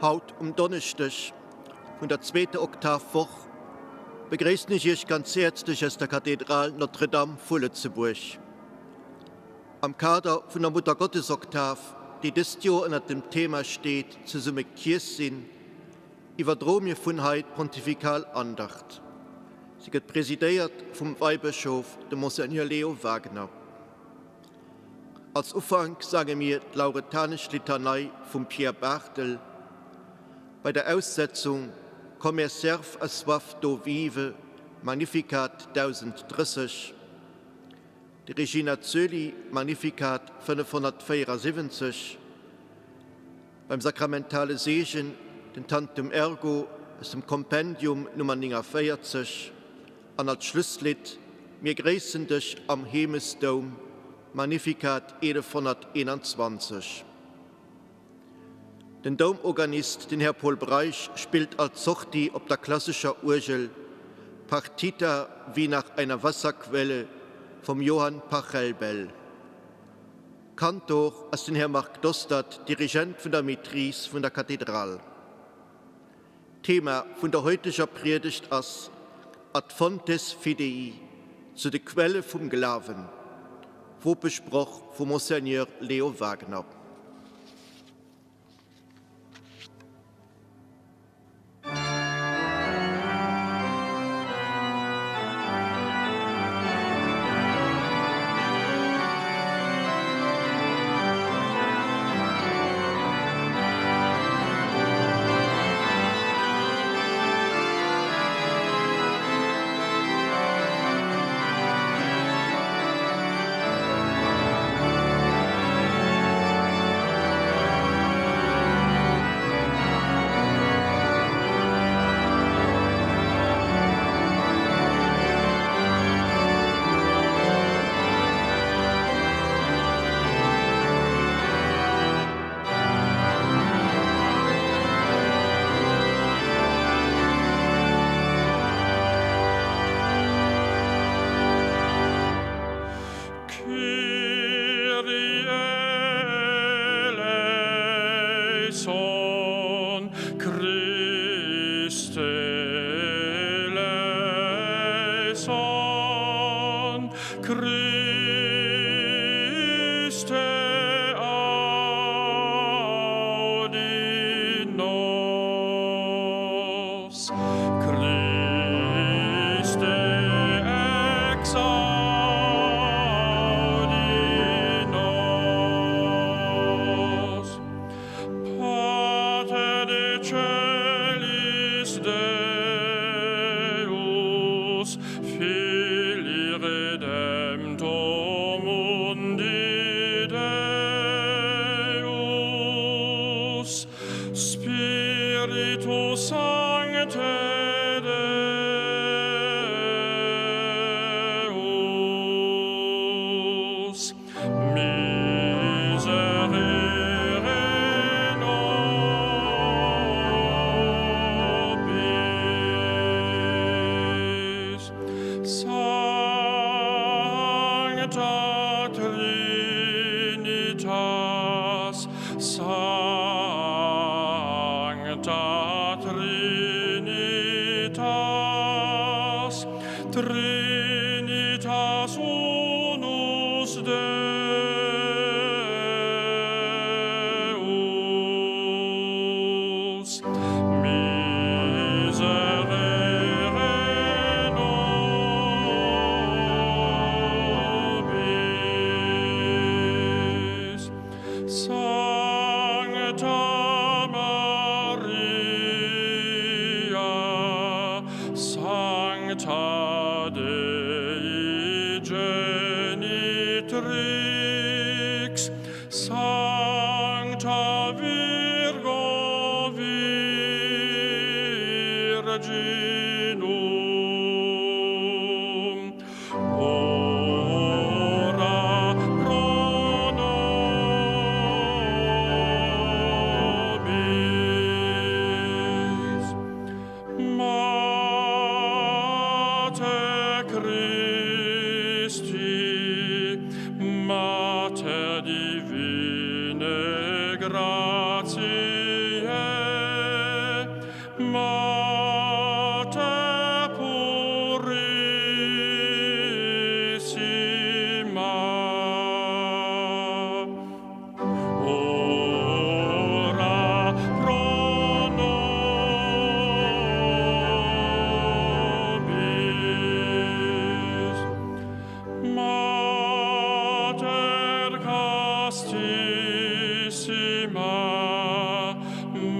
Haut um Donneschdeg vun der zweeter Oktavwoch begréissen ech Iech ganz häerzlech aus der Kathedral Notre-Dame vu Lëtzebuerg. Am Kader vun der Muttergottesoktav, déi dëst Joer ënnert dem Thema steet Zesumme Kierch sinn, iwwerdroe mir vun hei d'Pontifikal Andacht. Si gëtt presidéiert vum Weibëschof, dem Monseigneur Leo Wagener. Als Ufank sange mir d'Lauretanesch Litanei vum Pierre Barthel. Bei der Aussetzung Komm er serf assoif d'eau vive, Magnificat 1030. De Regina Coeli, Magnificat 574, beim sakramentale Seegen den Tantum Ergo aus dem Kompendium Nummer 49 an als Schlusslidd Mir gréissen dech am Heemesdoum, Magnificat 1121. Den Doumorganist, den Här Pol Breisch, spillt als Sortie op der klassescher Uergel Partita wie nach einer Wasserquelle vum Johann Pachelbel. Kantor ass den Här Marc Dostert, Dirigent vun der Maîtrise vun der Kathedral. D'Thema vun der heuteger Priedegt ass Ad fontes fidei, zu de Quelle vum Glawen, Wopesproch vum Monseigneur Leo Wagener. Kyrie eleison, Christe eleison, Christe audi nos, Christe exaudi nos. Pater de celis Deus, Filii redemptor mundi Deus, Spiritus Sancte Deus, miserere nobis. Sancta Trinitas, Sancta Trinitas, Trinitas unus Deus, miserere nobis. Sancta Maria, Sancta Dei Genitrix, Sancta Virgo Virginum, ora pro nobis. Mater Christi, Mater divinae gratiae.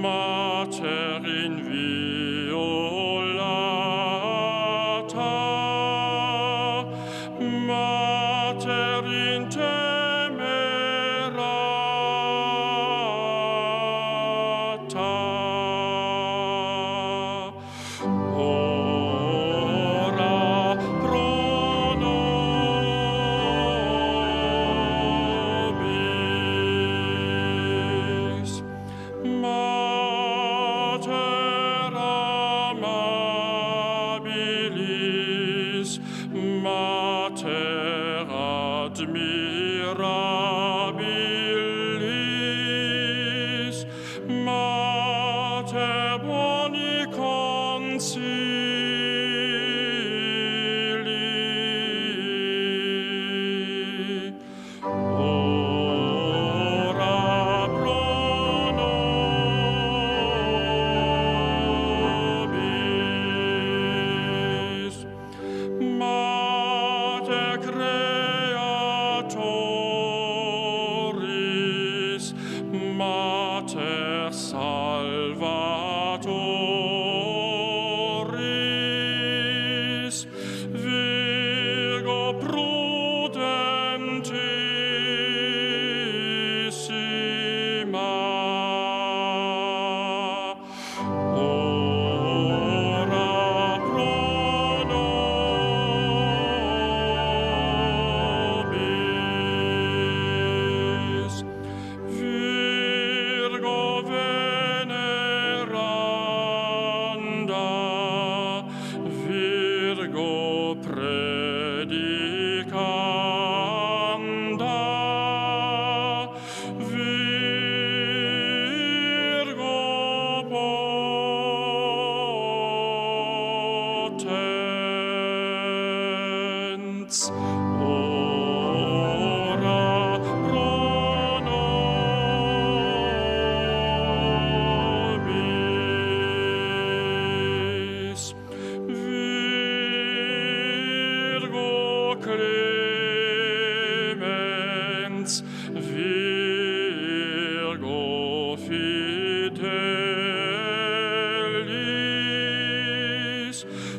Mater inviolata, Mater intemerata. Ora pro nobis, Mater amabilis, Mater admirabilis, Mater boni consilii, ora pro nobis, Mater Creatoris, Mater Salvatoris, Virgo prudentissima, ora pro nobis, Virgo veneranda, Virgo predicanda, Virgo potens, ora pro nobis, Virgo clemens, Virgo fidelis,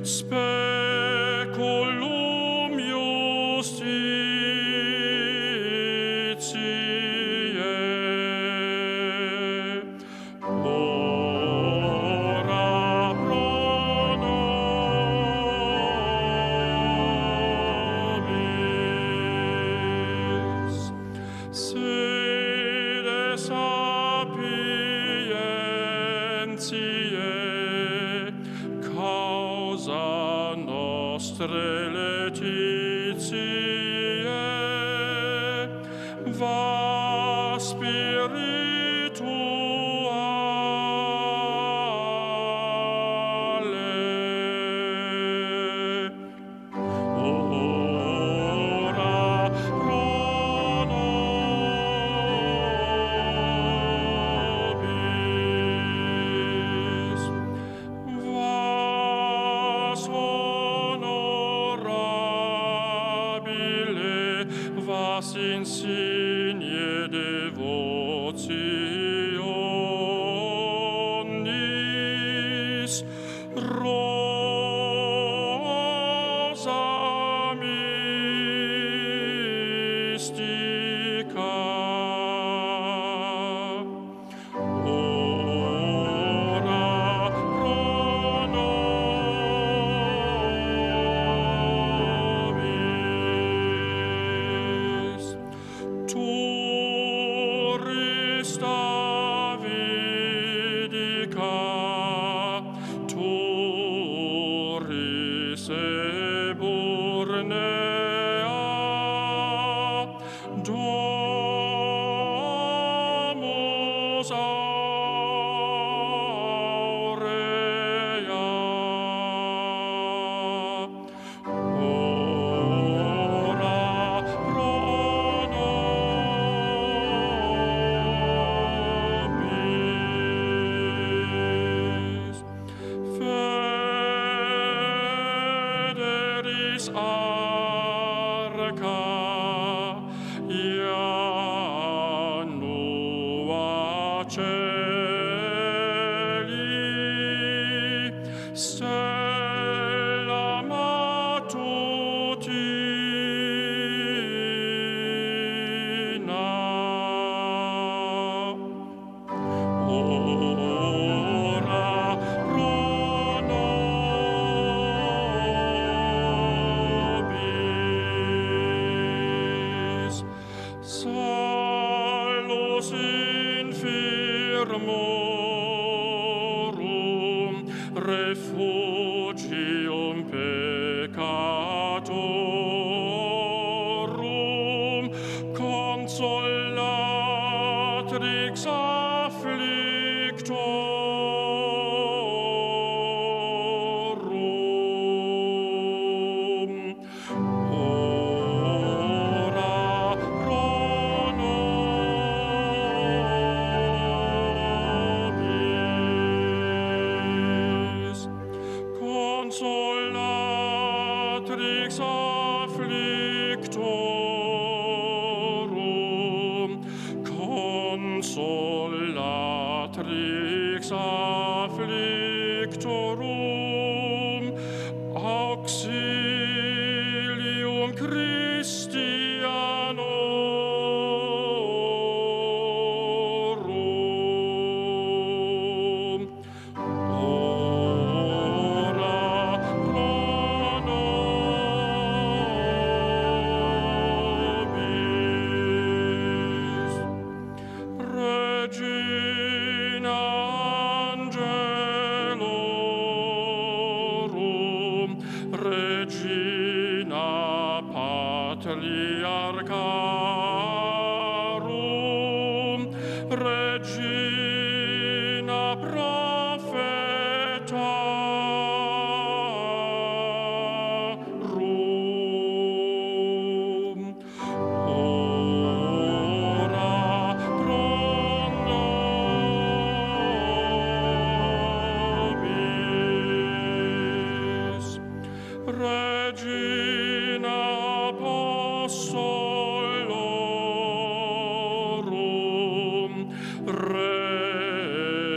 speculum justitiae, ora pro nobis, sede sapientiae, causa nostre laetitiae, va spirituale, ora pro nobis, vas honorabile, vas insigne devotionis, rosa mystica, ora pro nobis, turris Davidica, turris eburnea, domus aurea, ora pro nobis, federis arca, Ianua Caeli, stella matutina. Ora pro nobis. Salus infirmorum, refugium peccatorum, consolatrix afflictorum. Ora pro nobis. Consolatrix afflictorum, consolatrix afflictorum, auxilium Christianorum. Ora pro nobis. Regina Angelorum, Regina Patriarcharum, Regina Prophetarum. Ora pro nobis. Regina Apostolorum,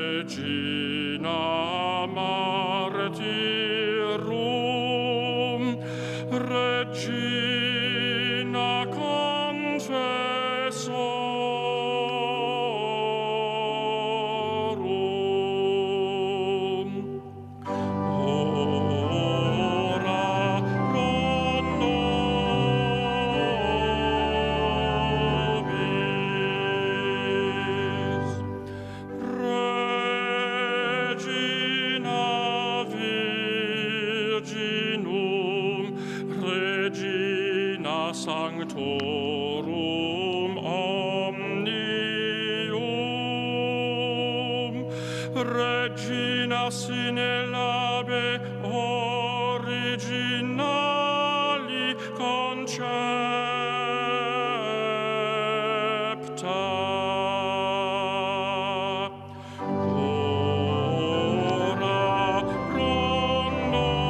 Regina Martyrum, Regina Confessorum. Ora pro nobis. Regina Virginum, Regina Sanctorum Omnium, Regina sine labe originali concepta. Ora pro nobis.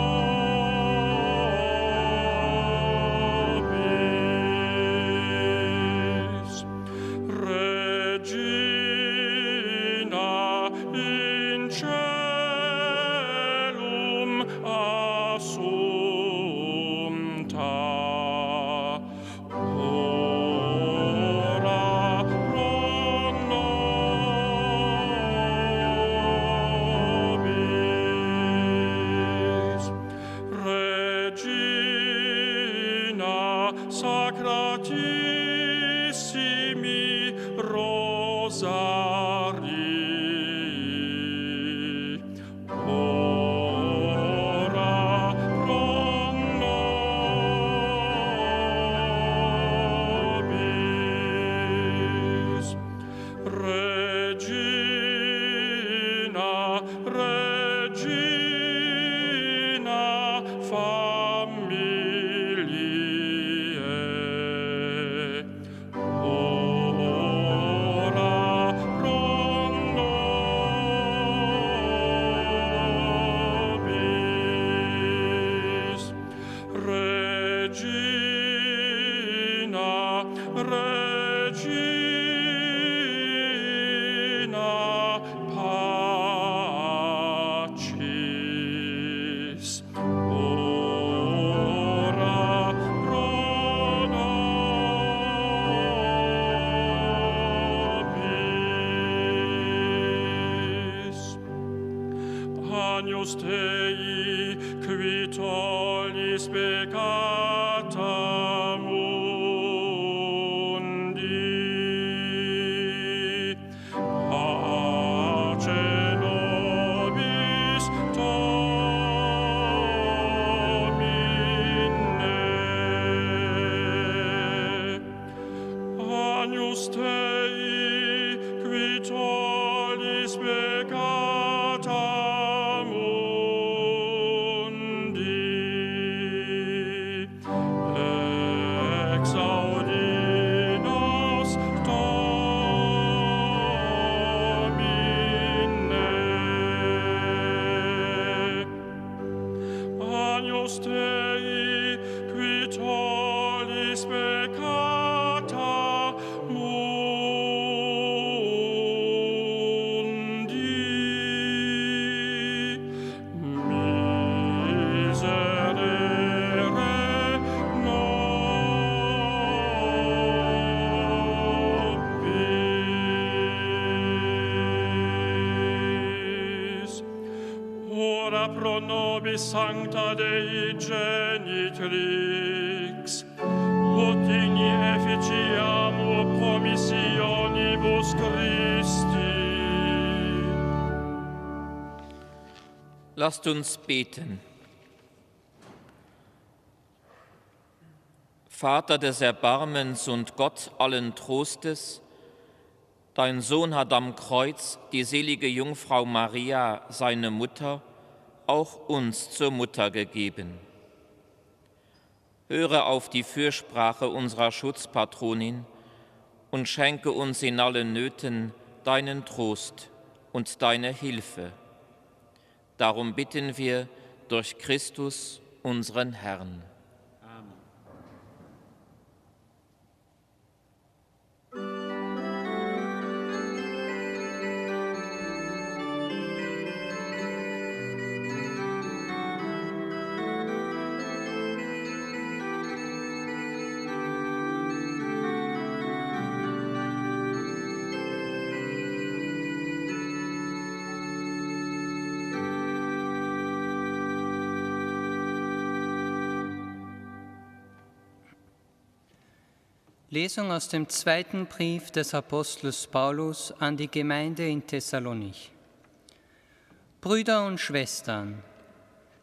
Regina in caelum assumpta. Ora pro nobis. Regina sacratissimi Rosarii. Ora pro nobis. Regina, Regina familiae. Ora pro nobis. Regina, Regina. Agnus Dei, qui tollis peccata mundi. Pace nobis Domine. Agnus Dei, qui tollis peccata mundi. Exaudi nos, Domine. Agnus Dei, qui tollis peccata mundi. Miserere nobis. Ora pro nobis sancta Dei genitrix, ut digni efficiamur promissionibus Christi. Lasst uns beten. Vater des Erbarmens und Gott allen Trostes, dein Sohn hat am Kreuz die selige Jungfrau Maria, seine Mutter, auch uns zur Mutter gegeben. Höre auf die Fürsprache unserer Schutzpatronin und schenke uns in allen Nöten deinen Trost und deine Hilfe. Darum bitten wir durch Christus, unseren Herrn. Lesung aus dem zweiten Brief des Apostels Paulus an die Gemeinde in Thessalonich. Brüder und Schwestern,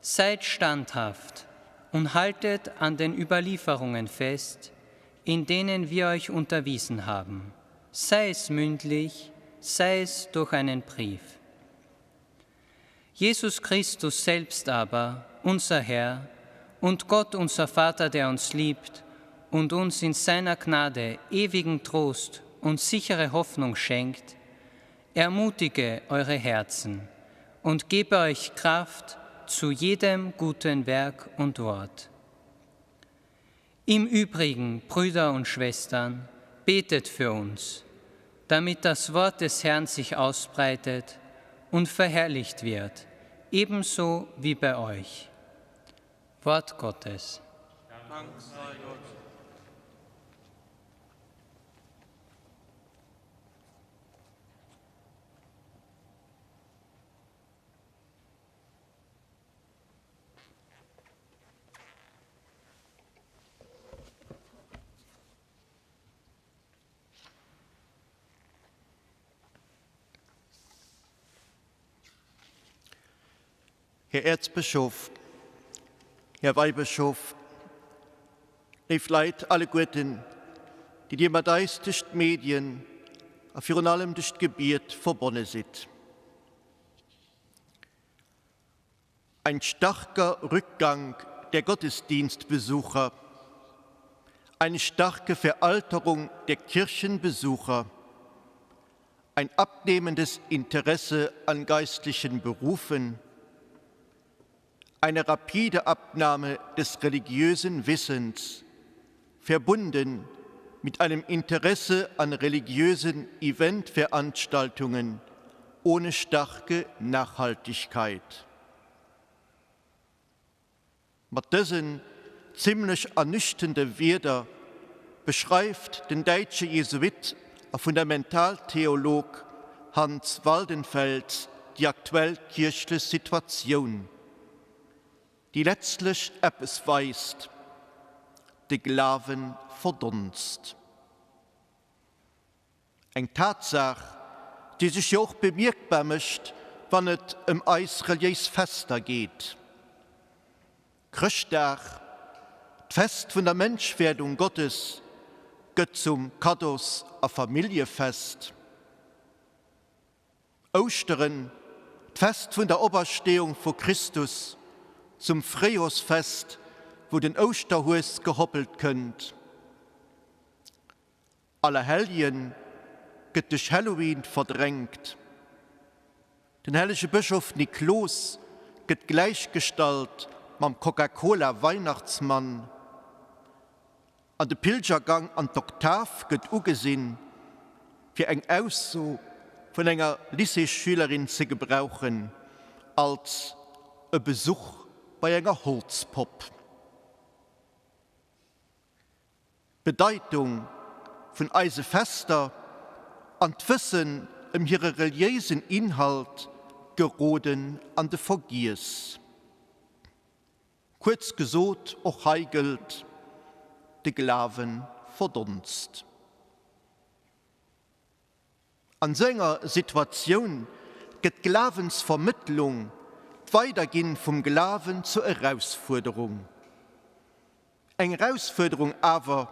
seid standhaft und haltet an den Überlieferungen fest, in denen wir euch unterwiesen haben, sei es mündlich, sei es durch einen Brief. Jesus Christus selbst aber, unser Herr, und Gott unser Vater, der uns liebt und uns in seiner Gnade ewigen Trost und sichere Hoffnung schenkt, ermutige eure Herzen und gebe euch Kraft zu jedem guten Werk und Wort. Im Übrigen, Brüder und Schwestern, betet für uns, damit das Wort des Herrn sich ausbreitet und verherrlicht wird, ebenso wie bei euch. Wort Gottes. Dank sei Gott. Här Erzbischof, Här Weihbischof, léif Leit alleguerten, déi Dir mat eis duerch d'Medien a virun allem duerch d'Gebiet verbonne sidd. Ein starker Rückgang der Gottesdienstbesucher, eine starke Veralterung der Kirchenbesucher, ein abnehmendes Interesse an geistlichen Berufen, eine rapide Abnahme des religiösen Wissens, verbunden mit einem Interesse an religiösen Eventveranstaltungen ohne starke Nachhaltigkeit. Mat dësen zimmlech ernüchtende Wierder beschreift den däitsche Jesuit a Fundamentaltheolog Hans Waldenfels déi aktuell kierchlech Situatioun, déi letztlech eppes weist, De Glawe verdonst. Eng Tatsaach, déi sech jo och bemierkbar mécht, wann et ëm eis reliéis Fester geet. Chrëschtdag, d'Fest vun der Mënschwerdung Gottes, gëtt zum Kaddos a Familljefest. Ouschteren, d'Fest vun der Opersteeung vu Christus, zum Fréijorsfest, wou den Ouschterhues gehoppelt kënnt. Allerhelljen gëtt duerch Halloween verdrängt. Den hellege Bëschof Niklos gëtt gläichgestallt mam Coca-Cola-Weihnachtsmann an de Pilgergang an d'Oktav gëtt ugesinn, fir eng Ausso vun enger Lycéesschülerin ze gebrauchen, als e Besuch bei enger Holzpopp. D'Bedeitung vun eise Fester an d'Wëssen ëm hire reliéisen Inhalt geroden an de Vergiess. Kuerz gesot, och hei gëllt, De Glawe verdonst. An sou enger Situatioun gëtt d'Glawensvermëttlung, d'Weiderginn vum Glawen zur Erausfuerderung. Eng Erausfuerderung awer,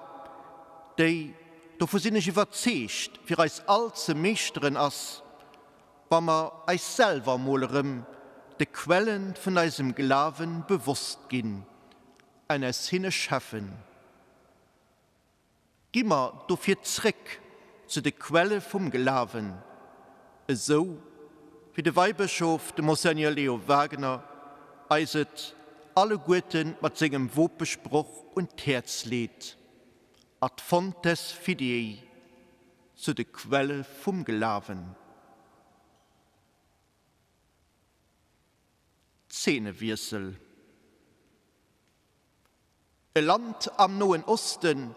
déi, dovu sinn ech iwwerzeegt, fir eis all ze meeschteren ass, wa mer eis selwer mol erëm de Quellen vun eisem Glawen bewosst ginn an aus hinne schäffen. Gi mer dofir zréck zu de Quelle vum Glawen, esou wéi de Weibëschof, de Monseigneur Leo Wagener, eis et alleguerte mat sengem Wopesproch un d'Häerz leet, Ad fontes fidei, zu de Quelle vum Glawen. Zeenewiessel. E Land am Noen Osten,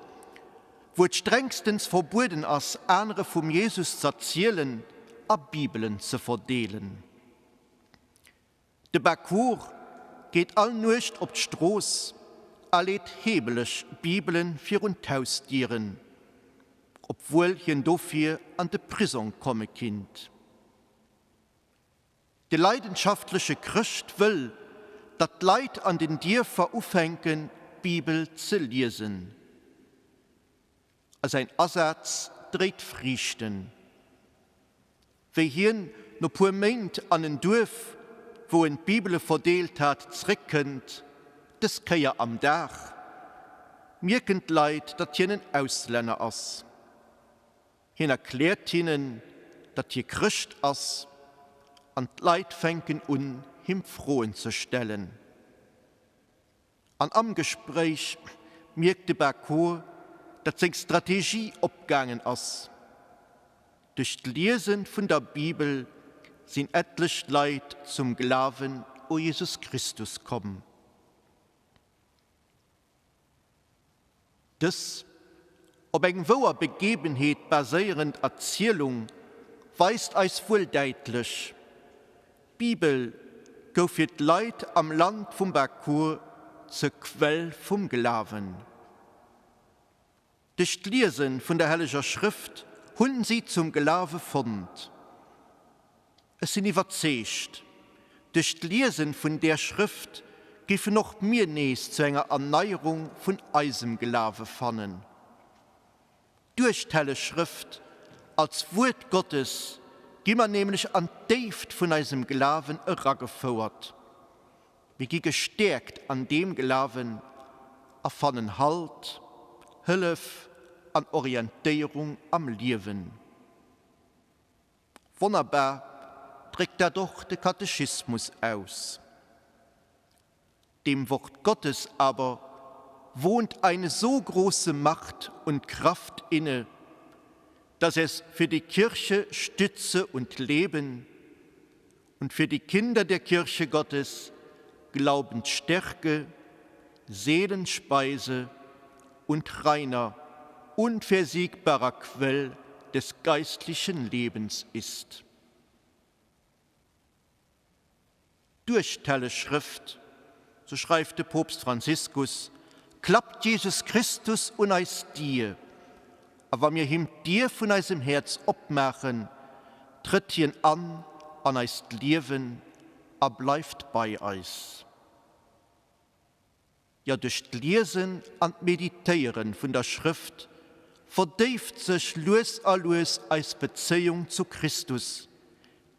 wou et strengstens verbueden ass, anere vum Jesus z'erzielen a Bibelen ze verdeelen. De Bakur geet all Nuecht op d'Strooss a leet heemelech Bibele virun d'Hausdieren, obwuel hien dofir an de Prisong komme kinnt. De leidenschaftleche Chrëscht wëll, datt d'Leit an den Dierfer ufänken, d'Bibel ze liesen. A säin Asaz dréit Friichten. Wéi hien no puer Méint an en Duerf, wou en d'Bibele verdeelt hat, zréckkënnt, dës Kéier am Dag, mierken d'Leit, datt hien en Auslänner ass. Hien erkläert hinnen, datt hie Chrëscht ass, an d'Leit fänken un, him Froen ze stellen. An am Gespréich mierkt de Baco, datt seng Strategie opgaangen ass. Duerch d'Liese vun der Bibel sinn etlech Leit zum Glawen u Jesus Christus komm. Dës op eng wouer Begebenheet baséierend Erzielung weist eis wuel däitlech, D'Bibel gouf fir d'Leit am Land vum Bakur zur Quell vum Glawen. Duerch d'Liese vun der Helleger Schrëft hunn si zum Glawe fonnt. Ech sinn iwwerzeegt, duerch d'Liesen vun där Schrëft géifen och mir nees zu enger Erneierung vun eisem Glawe fannen. Duerch d'Helleg Schrëft als Wuert Gottes gi mer nämlech an d'Déift vun eisem Glawen eragefouert. Mir gi gestäerkt an deem Glawen a fannen Halt, Hëllef an Orientéierung am Liewen. Wonnerbar dréckt dat och de Katechismus aus. Dem Wort Gottes aber wohnt eine so große Macht und Kraft inne, dass es für die Kirche Stütze und Leben und für die Kinder der Kirche Gottes Glaubensstärke, Seelenspeise und reiner, unversiegbarer Quell des geistlichen Lebens ist. Duerch d'Helleg Schrëft, sou schreift de Poopst Franziskus, klappt Jesus Christus un eis Dier, a wa mir him d'Dier vun eisem Häerz opmaachen, trëtt hien an an eist Liewen a bleift bei eis. Jo, duerch d'Liesen an d'Meditéiere vun der Schrëft verdéift sech lues a lues eis Bezéiung zu Christus,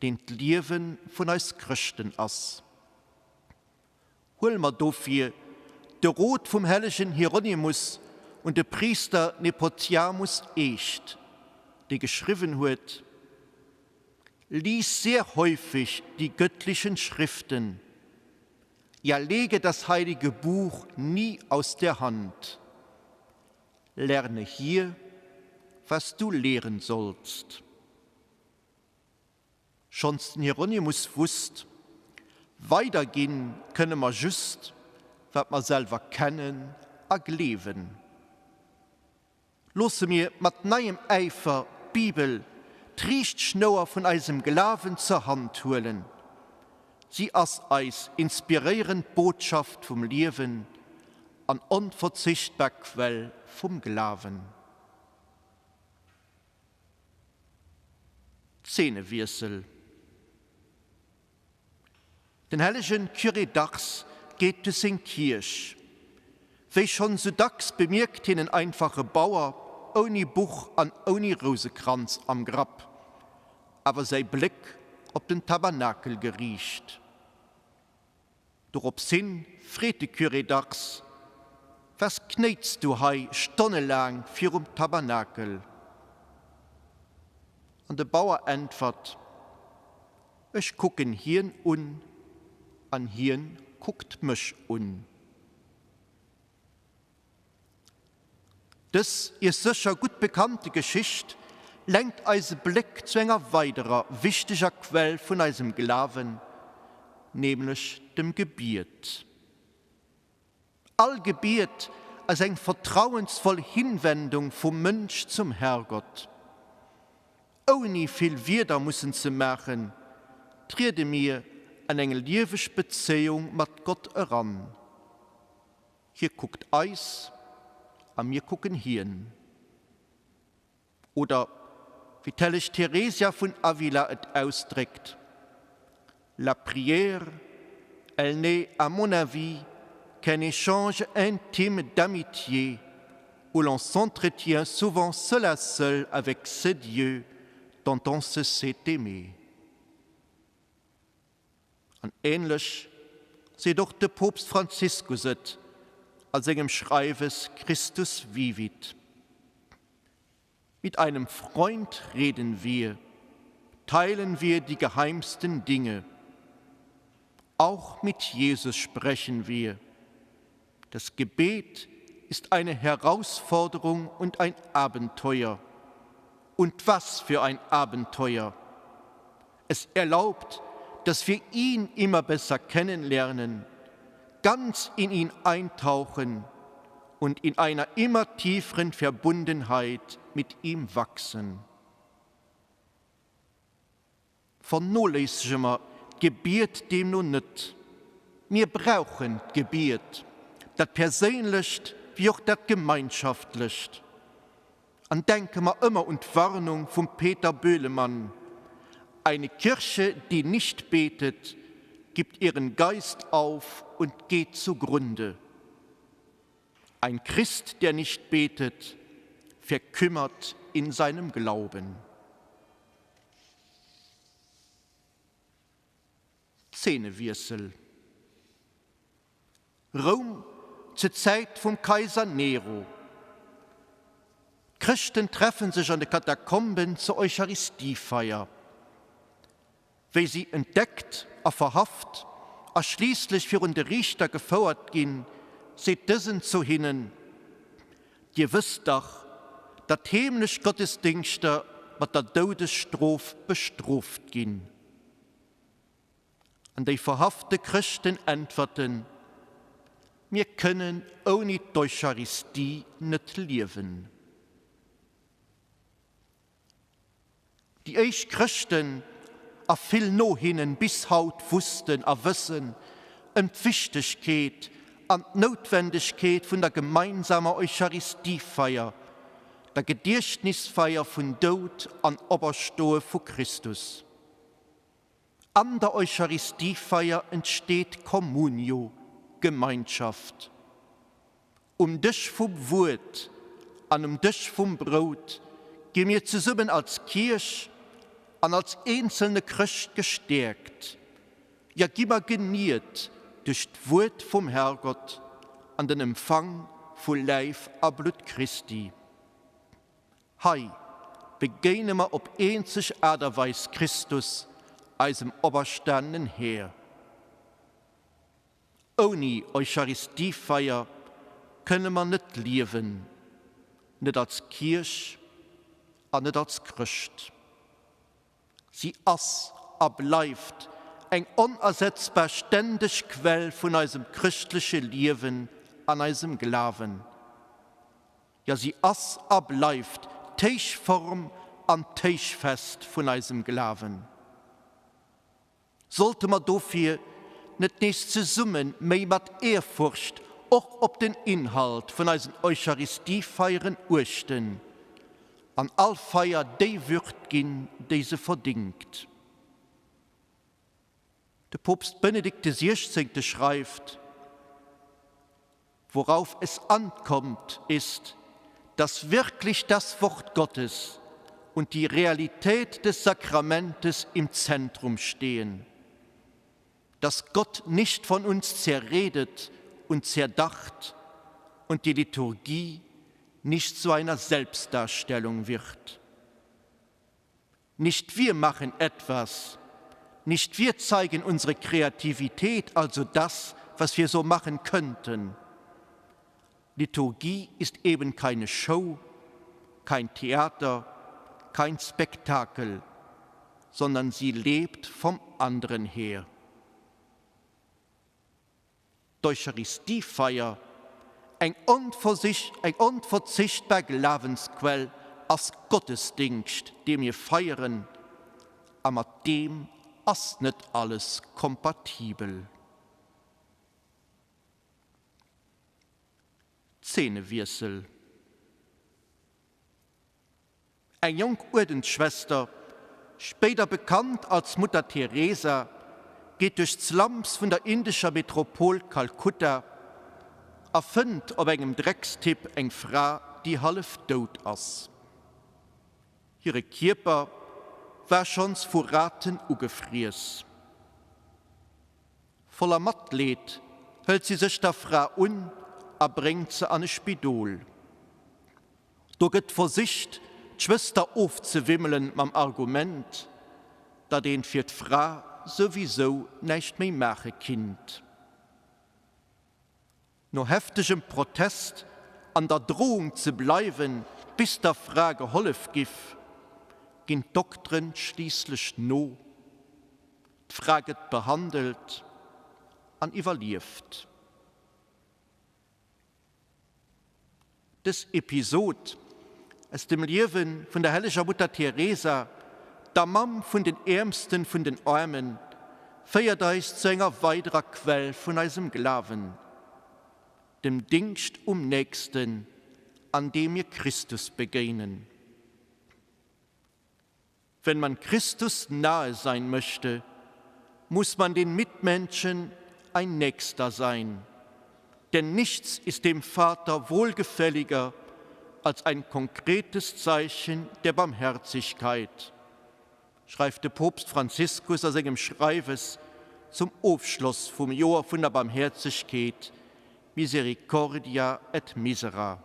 deen d'Liewe vun eis Chrëschten ass. Huele mer dofir de Rot vum hellegen Hieronymus un de Priister Nepotiamus eescht, dee geschriwwen huet, Lies sehr häufig die göttlichen Schriften, Ja lege das heilige Buch nie aus der Hand. Lerne hier, was du lehren sollst. Schonns den Hieronymus wusst, Weiderginn kënne mer just, wat mer selwer kennen a gleewen. Loosse mir mat neiem Äifer d'Bibel, d'Riichtschnouer vun eisem Glawen, zur Hand huelen. Si ass eis inspiréierend Botschaft vum Liewen an onverzichtbar Quell vum Glawen. Zeenewiessel. Den hellegen Curé d'Ars geet duerch seng Kierch. Wéi schonn sou dacks bemierkt hien en einfache Bauer ouni Buch an ouni Rousekranz am Grapp, awer säi Bléck op den Tabernakel geriicht. Dorops hin freet de Curé d'Ars, Was knéits du hei stonnelaang virum Tabernakel? An de Bauer äntwert, Ech kucken hien un an hien kuckt mech un. Dës iech sécher gutt bekannte Geschicht lenkt eise Bléck zu enger weiderer wichteger Quell vun eisem Glawen, nämlech dem Gebiet. All Gebiet ass eng vertrauensvoll Hinwendung vum Mënsch zum Herrgott. Ouni vill Wierder mussen ze maachen, triede mir an eng lieweg Bezéiung mat Gott eran. Hie kuckt eis a mir kucken hien. Oder wéi d'helleg Theresia vun Avila et ausdréckt, La prière, elle n'est, à mon avis, qu'un échange intime d'amitié où l'on s'entretient souvent seul à seul avec ce Dieu dont on se sait aimer. An ähnlech seet och de Poopst Franziskus et a sengem Schreiwes Christus vivit. Mit einem Freund reden wir, teilen wir die geheimsten Dinge. Auch mit Jesus sprechen wir. Das Gebet ist eine Herausforderung und ein Abenteuer. Und was für ein Abenteuer! Es erlaubt, dass wir ihn immer besser kennenlernen, ganz in ihn eintauchen und in einer immer tieferen Verbundenheit mit ihm wachsen. Vernoléissege mer d'Gebiet deemno net. Mir brauchen d'Gebiet, dat perséinlecht wéi och dat gemeinschaftlecht. An denke mer ëmmer un d'Warnung vum Peter Böhlemann, Eine Kirche, die nicht betet, gibt ihren Geist auf und geht zugrunde. Ein Christ, der nicht betet, verkümmert in seinem Glauben. Zeenewiessel. Roum zur Zäit vum Kaiser Nero. D'Chrëschten treffen sech an de Katakomben zur Eucharistiefeier. Wéi si entdeckt a verhaft a schliisslech virun de Riichter gefouert ginn, seet dësen zu hinnen, Dir wësst dach, datt heemlech Gottesdingschter mat der Doudesstrof bestrooft ginn. An déi verhafte Chrëschten äntwerten, Mir kënnen ouni d'Eucharistie net liewen. Déi éischt Chrëschten a vill no hinnen bis haut wussten a wëssen ëm d'Wichtegkeet an d'Noutwendegkeet vun der gemeinsamer Eucharistiefeier, der Gediechtnisfeier vun Doud an Operstoe vu Christus. An der Eucharistiefeier entsteet Communio, Gemeinschaft. Um Dësch vum Wuert an um Dësch vum Brout gi mir zesummen als Kierch an als eenzelne Chrëscht gestäerkt, jo gi mer geniert duerch d'Wuert vum Herrgott an den Empfang vu Läif a Blutt Christi. Hei begéine mer op eenzeg Aart a Weis Christus, eisem operstanenen Här. Ouni Eucharistiefeier kënne mer net liewen, net als Kierch an net als Chrëscht. Si ass a bleift eng onersetzbar ständeg Quell vun eisem chrëschtleche Liewen an eisem Glawen. Jo, si ass a bleift d'Héichform an d'Héichfest vun eisem Glawen. Sollte mer dofir net nees zesumme méi mat Ehrfurcht och op den Inhalt vun eisen Eucharistiefeieren uechten an all Feier déi Würd ginn, déi se verdingt? De Poopst Benedikt de Siechzéngte schreift, Worauf es ankommt, ist, dass wirklich das Wort Gottes und die Realität des Sakramentes im Zentrum stehen, dass Gott nicht von uns zerredet und zerdacht und die Liturgie nicht zu einer Selbstdarstellung wird. Nicht wir machen etwas, nicht wir zeigen unsere Kreativität, also das, was wir so machen könnten. Liturgie ist eben keine Show, kein Theater, kein Spektakel, sondern sie lebt vom anderen her. D'Eucharistiefeier, eng eng onverzichtbar Glawensquell, ass Gottesdingscht, dee mir feieren, a mat deem ass net alles kompatibel. Zeenewiessel. Eng jonk Uerdensschwester, spéider bekannt als Mutter Teresa, geet duerch d'Slums vun der indescher Metropol Kalkutta a fënnt op engem Dreckstipp eng Fra, déi hallef dout ass. Hire Kierper war schonns vu Raten ugefriess. Voller Matleed hëlt si sech der Fra un a bréngt se an e Spidol. Do gëtt versicht, d'Schwëster ofzewimmelen mam Argument, datt een fir d'Fra souwisou näischt méi maache kinnt. No heftegem Protest an der Drohung ze bleiwen, bis der Fra gehollef giff, ginn d'Dokteren schliisslech no. D'Fra gëtt behandelt an iwwerlieft. Dës Episod aus dem Liewe vun der helleger Mutter Teresa, der Mamm vun den Äermsten vun den Aarmen, féiert eis zu enger weiderer Quell vun eisem Glawen, dem Dingscht um Nächsten, an deem mir Christus begéinen. Wenn man Christus nahe sein möchte, muss man den Mitmenschen ein Nächster sein. Denn nichts ist dem Vater wohlgefälliger als ein konkretes Zeichen der Barmherzigkeit, schreift de Poopst Franziskus a sengem Schreiwes zum Ofschloss vum Joer vun der Barmhäerzegkeet Misericordia et Misera.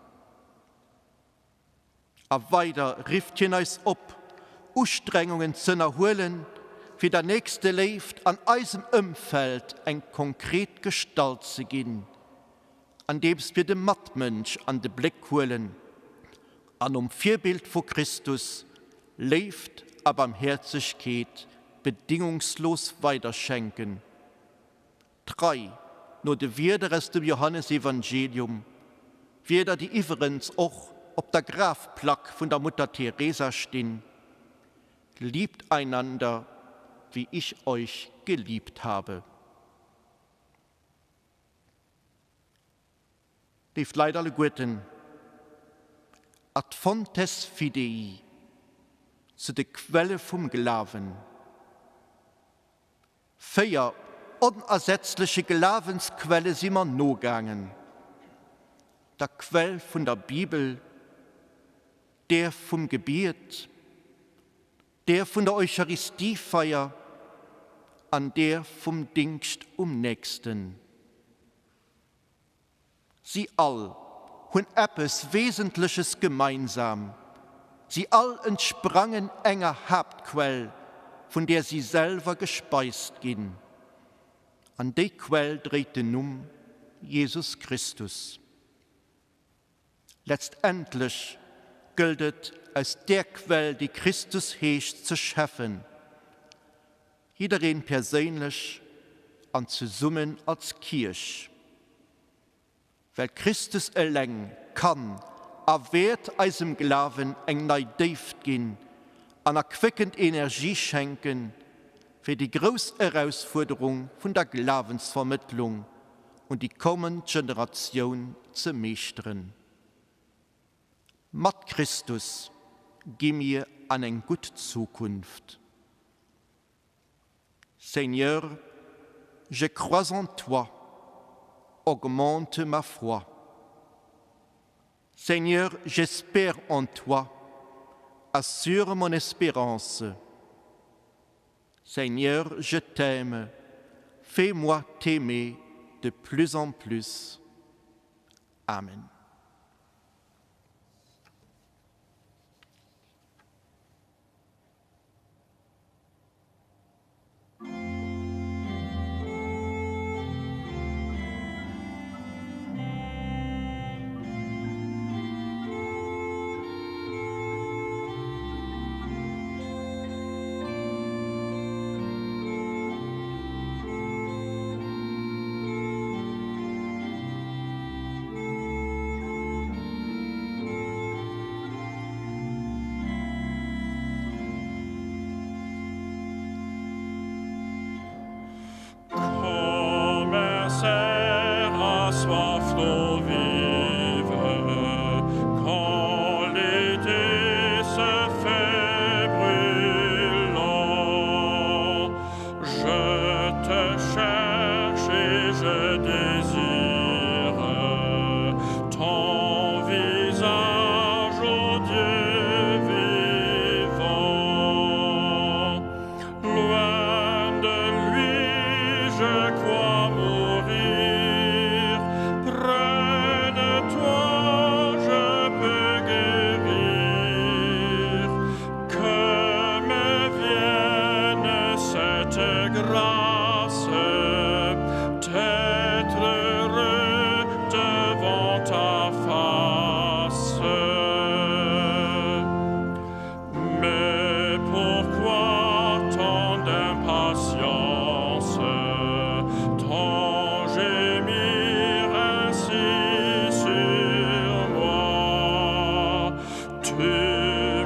A weider rifft hien eis op, Ustrengungen z'ënnerhuelen, fir der Nächsteléift an eisem Ëmfeld eng konkret Gestalt ze ginn, andeems mir de Matmënsch an de Bléck huelen an nom Virbild vu Christus Léift a Barmhäerzegkeet bedingungslos weiderschenken. Trei no de Wierder aus dem Johannesevangelium, Wierder, déi iwwerens och op der Grafplack vun der Mutter Teresa stinn, Liebt einander, wie ich euch geliebt habe. Léif Leit alleguerten, ad fontes fidei, zu de Quelle vum Glawen. 4 onersetzleche Glawensquelle si mer nogaangen, der Quell vun der Bibel, där vum Gebiet, där vun der Eucharistiefeier an där vum Dingscht um Nächsten. Si all hunn eppes Wesentleches gemeinsam, Si all entsprangen enger Haaptquell, vun där si selwer gespeist ginn. An déi Quell dréit den Numm Jesus Christus. Letztendlech gëllt et, aus där Quell, déi Christus heescht, ze schäffen, jiddereen perséinlech an zesummen als Kierch. Well Christus eleng kann a wäert eisem Glawen eng nei Déift ginn an erquéckend Energie schenken, fir déi grouss Erausfuerderung vun der Glawensvermëttlung un déi kommend Generatioun ze meeschteren. Mat Christus gi mir an eng gutt Zukunft. Seigneur, je crois en toi, augmente ma foi. Seigneur, j'espère en toi, assure mon espérance. Seigneur, je t'aime, fais-moi t'aimer de plus en plus. Amen.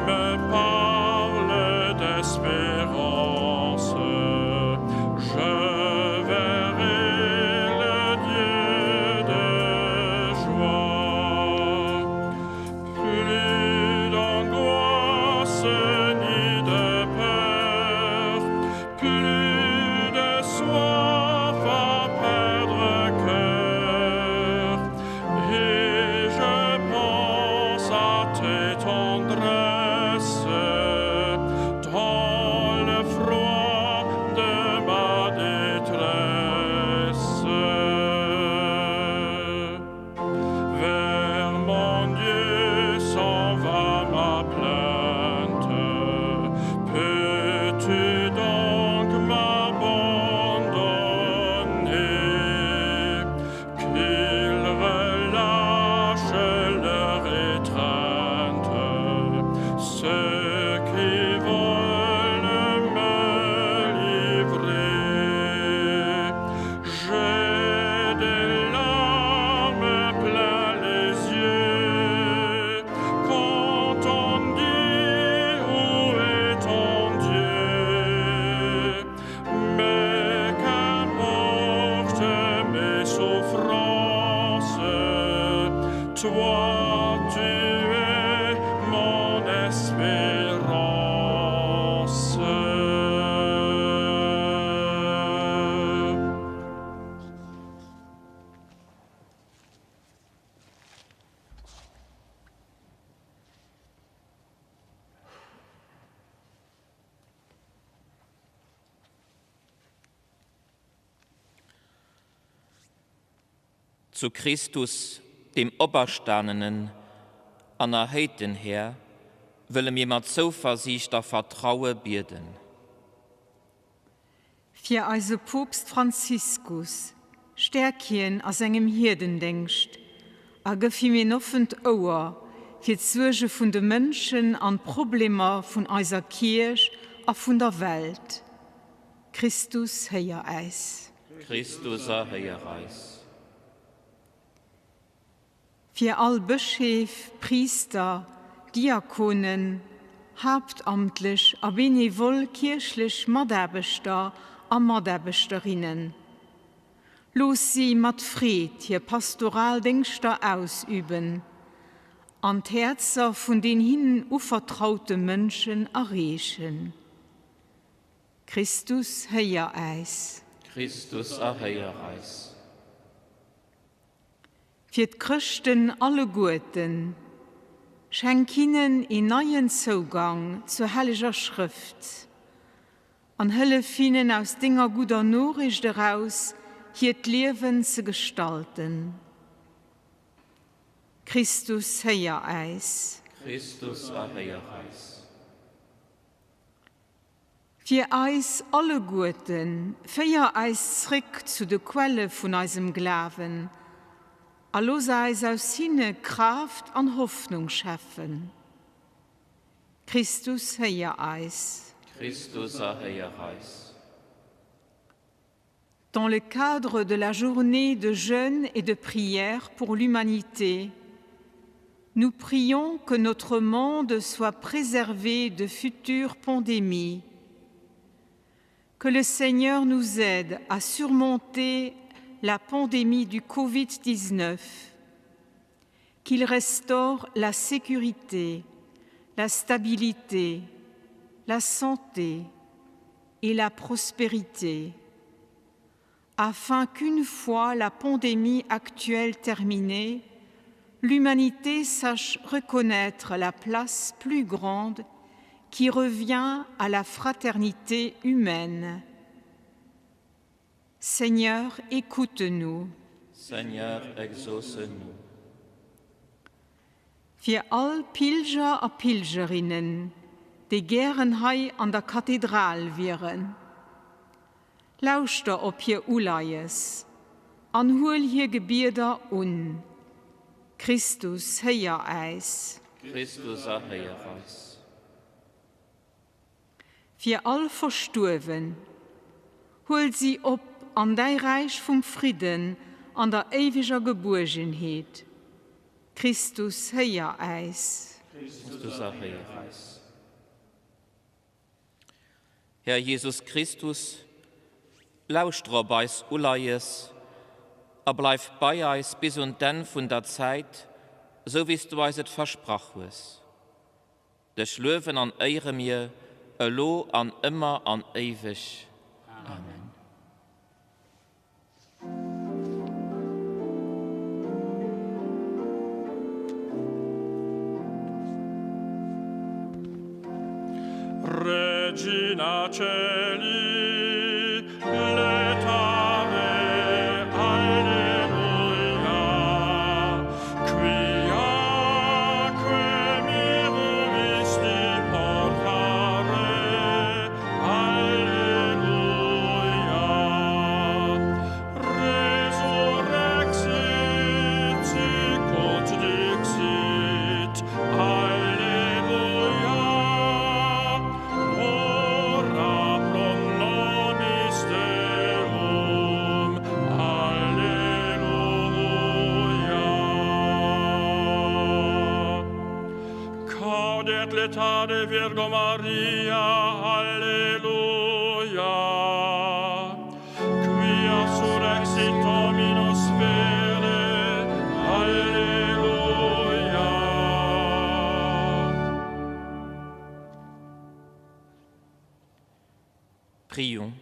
Me parles d'espérance, je. Toi, tu es mon espérance. Zu Christus, dem Operstanenen an erhéijten Här, wëlle mir mat Zouversiicht a Vertraue bieden. Fir eise Poopst Franziskus, stäerk hien a sengem Hierdendéngscht a gëff him een offent Ouer fir d'Suerge vun de Mënschen an d'Problemer vun eiser Kierch a vun der Welt. Christus, héier äis. Christus, erhéier eis. Fir all Bëscheef, Priister, Diakonen, haaptamtlech a benevol kierchlech Mataarbechter a Mataarbechterinnen. Looss si mat Freed hir pastoral Déngschter ausüben an d'Häerzer vun den hinnen uvertraute Mënschen erreechen. Christus, héier äis. Christus, erhéier eis. Fir d'Chrëschten alleguerten, schenk hinnen een neien Zougang zur helleger Schrëft an hëllef hinnen aus denger gudder Noriicht eraus hiert Liewen ze gestalten. Christus, héier äis. Christus, erhéier eis. Fir eis alleguerten, féier eis zréck zu de Quelle vun eisem Glawen a looss eis aus hinne Kraaft an Hoffnung schäffen. Christus, héier eis. Christus, erhéier eis. Dans le cadre de la journée de jeûne et de prière pour l'humanité, nous prions que notre monde soit préservé de futures pandémies, que le Seigneur nous aide à surmonter la pandémie du Covid-19, qu'il restaure la sécurité, la stabilité, la santé et la prospérité, afin qu'une fois la pandémie actuelle terminée, l'humanité sache reconnaître la place plus grande qui revient à la fraternité humaine. Seigneur, écoute-nous. Seigneur, exauce-nous. Fir all Pilger a Pilgerinnen, déi gären hei an der Kathedral wieren. Lauschter op hir Uleies an huel hir Gebieder un. Christus, héier äis. Christus, erhéier eis. Fir all Verstuerwen, huel si op an däi Räich vum Fridden an der éiweger Gebuergenheet. Christus, héier äis. Christus, erhéier eis. Här Jesus Christus, lauschter op eis Uleies a bleif bei eis bis un d'Enn vun der Zäit, esou wéi s du eis et versprach hues. Dech luewen an éiere mir, elo an ëmmer an éiweg. Amen. Regina Celi, letare, Alleluia, quiaque miruisti portare, Alleluia. Resurrexit, sicut dixit, Alleluia. Ora pro nobis Deum, Alleluia. Caudet letare Virgo Maria, Alleluia. Quia surrexit Dominus vere, Alleluia. Prions.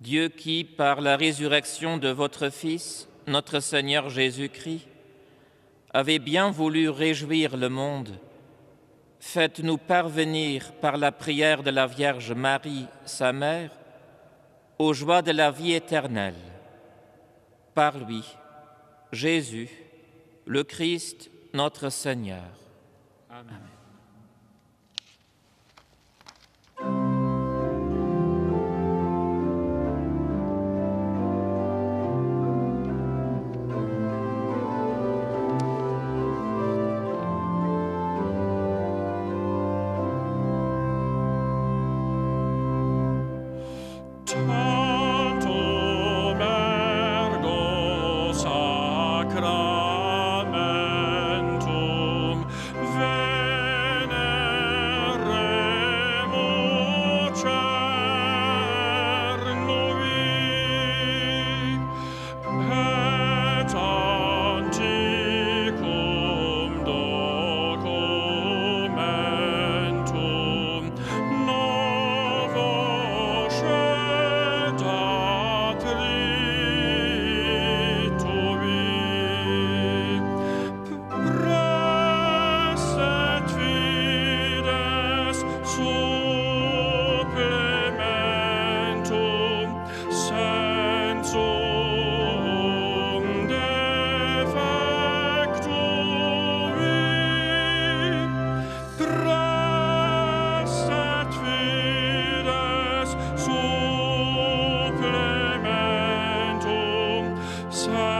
Dieu qui, par la résurrection de votre Fils, notre Seigneur Jésus-Christ, avez bien voulu réjouir le monde, faites-nous parvenir par la prière de la Vierge Marie, sa mère, aux joies de la vie éternelle. Par lui, Jésus, le Christ, notre Seigneur. Amen. Tantum ergo sacramentum veneremur cernui et anticum documentum novo scedat ritui. Presset fides supplementum sensum defectui. Presset fides supplementum sensum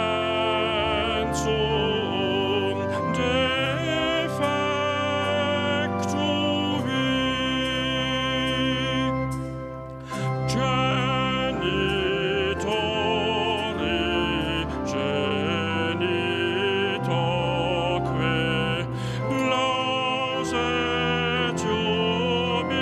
defectui. Genitori genitoque laus et jubilatio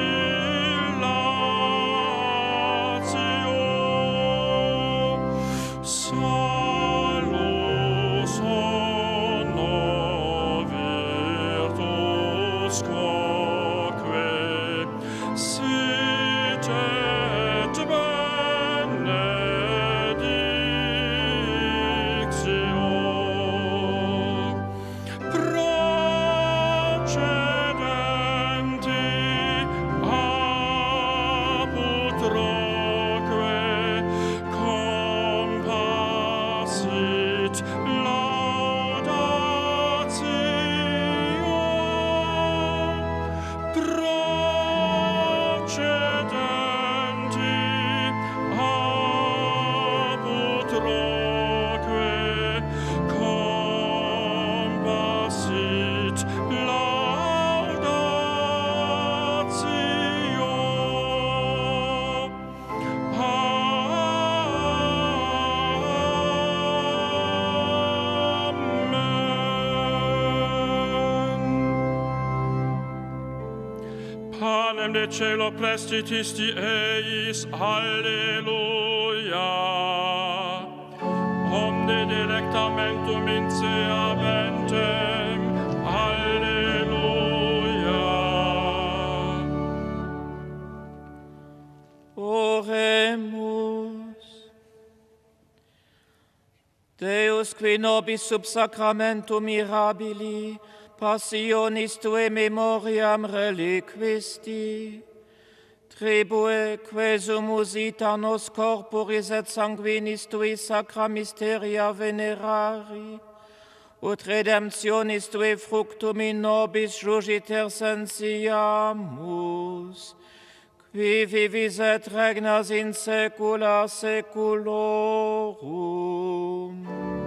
salus honor virtus quoque sit et benedictio procedenti ab utroque compassit laudatio procedenti ab utroque compassit laudatio. Amen. Panem de cielo prestitisti eis, Alleluia. Omne delectamentum in se habentem, Alleluia. Oremus. Deus qui nobis sub sacramentum mirabili passionis tuae memoriam reliquisti, tribue quesumus ita nos corporis et sanguinis tui sacra mysteria venerari, ut redemptionis tui fructum in nobis jugiter sensiamus, qui vivis et regnas in saecula saeculorum. Amen.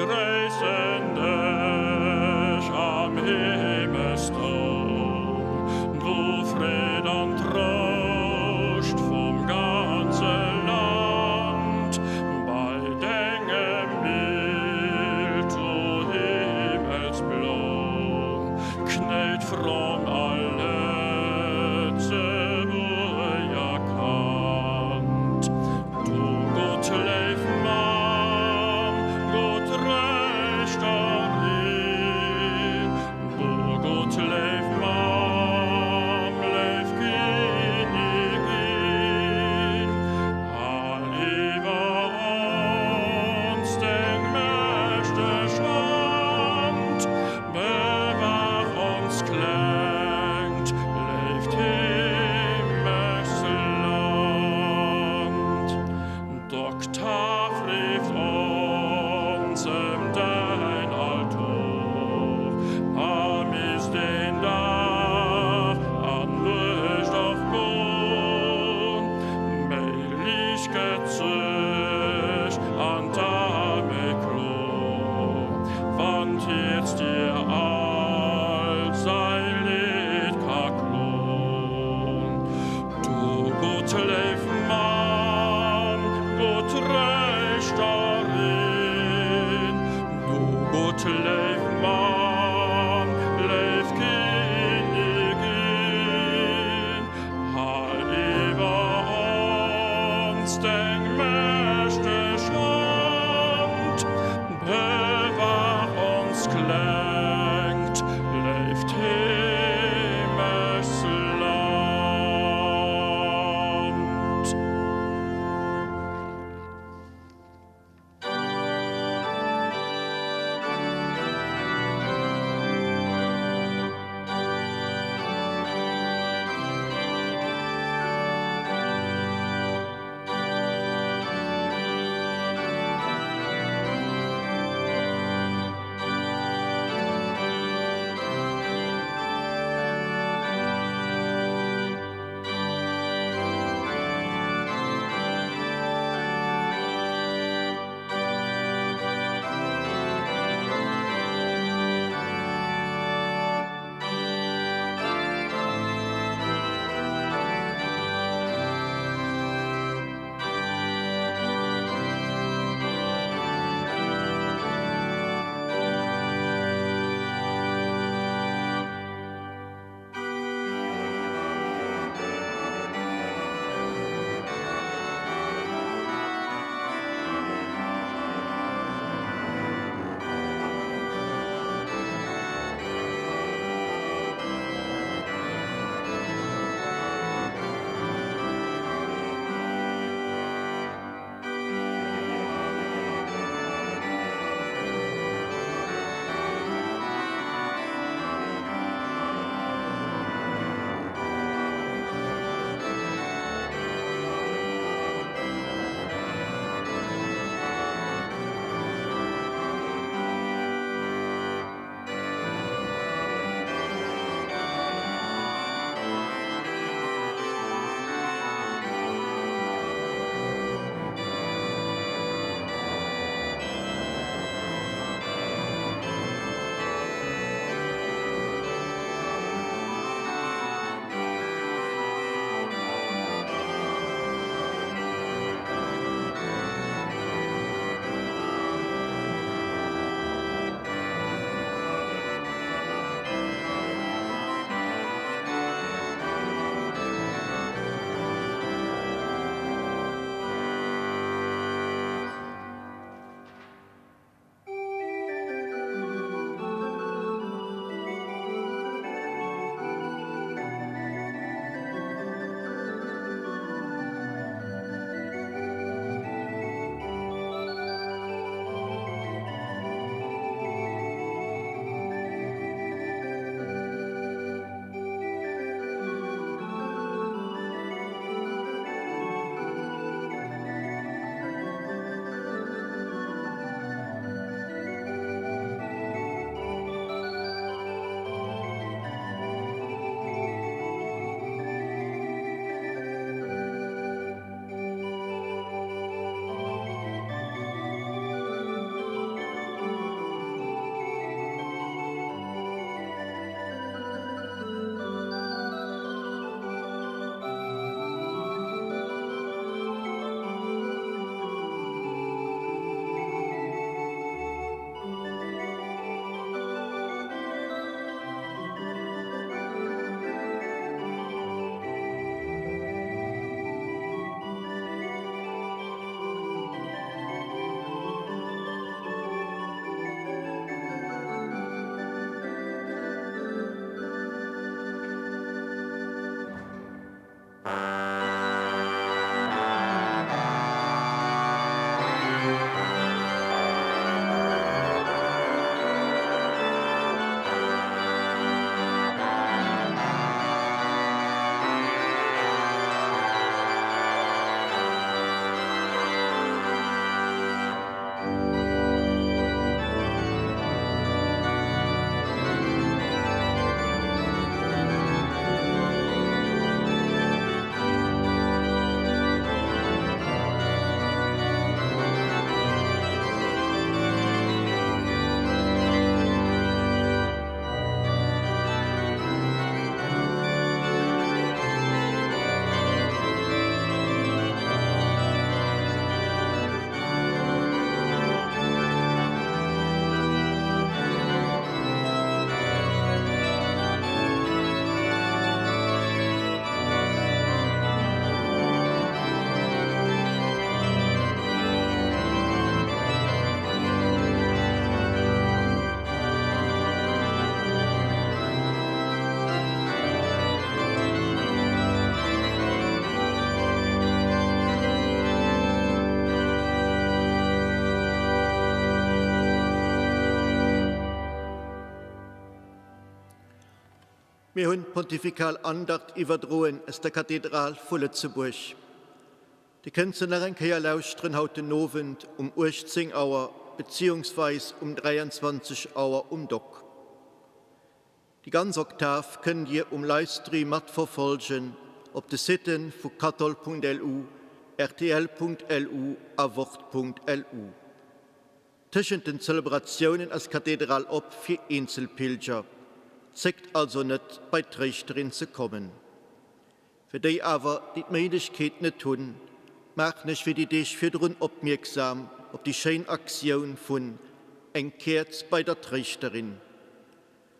Begréissen dech am Himmelstroum, du Freed an Trouscht vum ganze Land, bei dengem Bild, du Himmelsbloum, knéit fromm all Lëtzebuerger Kand. Du Gott léif Mamm, Gott Tréischterin, du Gott léif Mamm, léif Kinnigin, hal iwwer ons deng mächteg Hand, Bewahr ons klengt, léift Heemechtsland. D'Oktav rifft ons ëm däin Altor, a misst een Dag an Nuecht erfgoen, méi liicht gëtt sech an d'A méi klor, wann d'Hierz dir all säi Leed ka klon. Du gutt léif Mamm, gutt Tréischterin, du gutt léif Mamm, léif Kinnigin, Hal iwwer ons deng mächteg Hand, bewahr ons klengt, léift Heemechtsland. Mir hunn d'Pontifikal Andacht iwwerdroen aus der Kathedral vu Lëtzebuerg. Dir kënnt se nach eng Kéier lauschteren haut den Owend um 18 Auer beziehungsweis um 23 Auer um Dock. Déi ganz Oktav kënnt Dir um Livestream matverfolgen op de Siten vu kathol.lu, rtl.lu a wort.lu. Tëschent den Zelebratiounen ass d'Kathedral op fir Eenzelpilger, zéckt also net bei d'Tréischterin ze kommen. Fir déi awer, déi d'Méiglechkeet net hunn, maachen ech fir déi Deeg virdrun opmierksam op déi schéin Aktioun vun Eng Käerz bei der Tréischterin.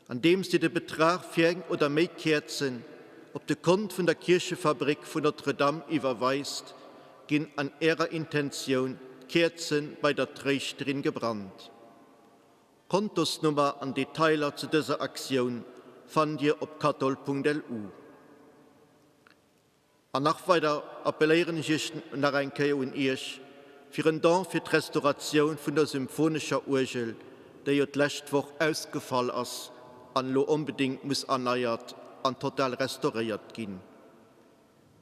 Andeems Dir de Betrag fir eng oder méi Käerzen op de Kont vun der Kierchefabrik vun Notre-Dame iwwerweist, ginn an Ärer Intentioun d'Käerze bei der Tréischterin gebrannt. D'Kontosnummer an Detailer zu dëser Aktioun fannt Dir op kathol.lu. An nach weider appelléieren ech Iech nach eng Kéier un Iech fir en Don fir d'Restauratioun vun der symphonescher Uergel, déi jo d'lescht Woch ausgefall ass an elo onbedéngt muss erneiert an total restauréiert ginn.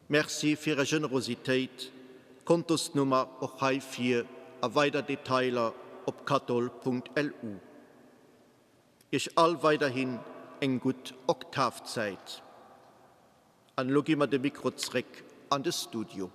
Merci fir Är Generositéit. Kontosnummer och heifir a weider Detailer op kathol.lu. Iech all weiderhin eng gutt Oktavzäit. An elo gi mer de Mikro zréck an de Studio.